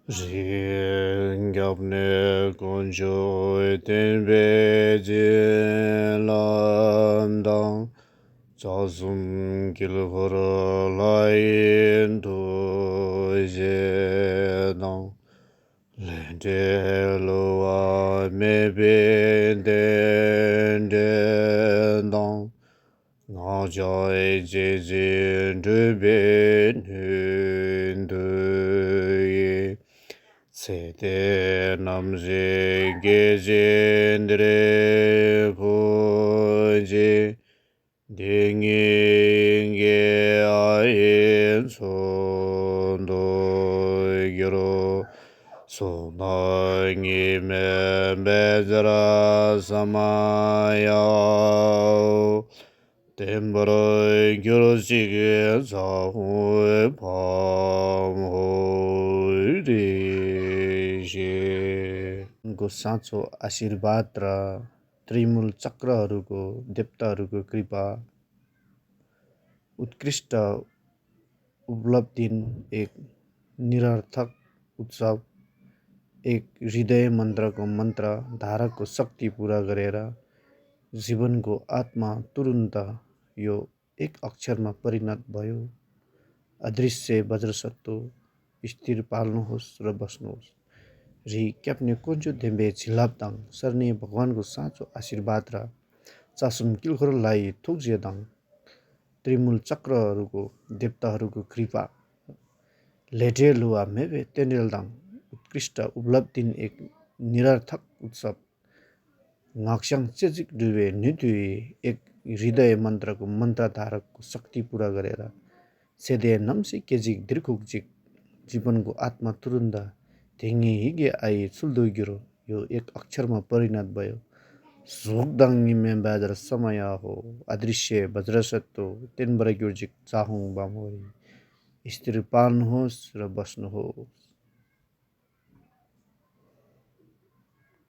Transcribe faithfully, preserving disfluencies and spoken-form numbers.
རིགས་ཁྱབ་ནས་དཀོན་མཆོག་བསྟན་པའི་བྱིན་རླབས་དང་། རྩ་གསུམ་དཀྱིལ་འཁོར་ལྷ་ཡི་ཐུགས་རྗེ་དང་། ལས་འབྲས་བསླུ་བ་མེད་པའི་རྟེན་འབྲེལ་དང་། སྔགས་འཆང་སྤྱན་གཟིགས་སྤྲུལ་པའི་ནུས་མཐུ་ཡིས། ཚེ་འདི་ནམ་ཞིག་སྐད་ཅིག་འདིར་འཁོད་ཅིག། དེ་ཉིད་ཡིད་ཀྱི་ཨ་ཡི་ཚུལ་དུ་གྱུར། གསུང་དང་ཉི་མའི་བཛྲ་ས་མ་ཡ། བརྟན་པར་གྱུར་ཅིག་ཛཿཧཱུྃ་བཾ་ཧོ་རེ་ཞེས། को सांचो आशीर्वाद र त्रिमूल चक्रहरूको देवताहरूको कृपा, उत्कृष्ट उपलब्धि, एक निरर्थक उत्सव, एक हृदय मन्त्रको मन्त्र धारकको शक्ति पुरा गरेर जीवनको आत्मा तुरुन्त यो एक अक्षरमा परिणत भयो। अदृश्य वज्रसत्व स्थिर पाल्नुहोस् र बस्नुहोस्। रि क्याप्ने कोन्चो धेम्बे झिलाप दङ सरने भगवानको साँचो आशीर्वाद र चासुम किलखोर लाई थुक्जे दङ त्रिमूल चक्रहरूको देवताहरूको कृपा लेटे लुवा मेवे तेन्डेल दङ उत्कृष्ट उपलब्धिन एक निरर्थक उत्सव ངག་བྱང་རྩེ་གཅིག་འགྲུལ་བའི་ནུས་མཐུ་ཡིས་ཨེག་རི་དྭའི་མནྟྲ་གུ་མནྟྲ་དྷ་ར་གུ་ཤཀྟི་པུ་ར་ག་རེ་ར། ཚེ་འདས་རྣམས་སུ་སྐད་ཅིག་དིར་ཁུག་ཅིག། ཇི་བན་གུ་ཨཏྨ་ཏུ་རུནྟ། དེ་ཉིད་ཡི་གེ་ཨ་ཡི་ཚུལ་དུ་གྱུར། ཡོ་ཨེག་ཨཀྵར་མ་པ་རི་ནཏ་བ་ཡོ། གཟུགས་དང་ཉི་མའི་བཛྲ་ས་མ་ཡ་ཧོ། ཨ་དྲི་ཤེ་བཛྲ་ཤ་ཏོ། བརྟན་པར་གྱུར་ཅིག་ཛཿཧཱུྃ་བཾ་ཧོ་རེ། ཨིས་ཏིར་པཱ་ལན་ཧོ་སི་ར་བྷ་སྣ་ཧོ།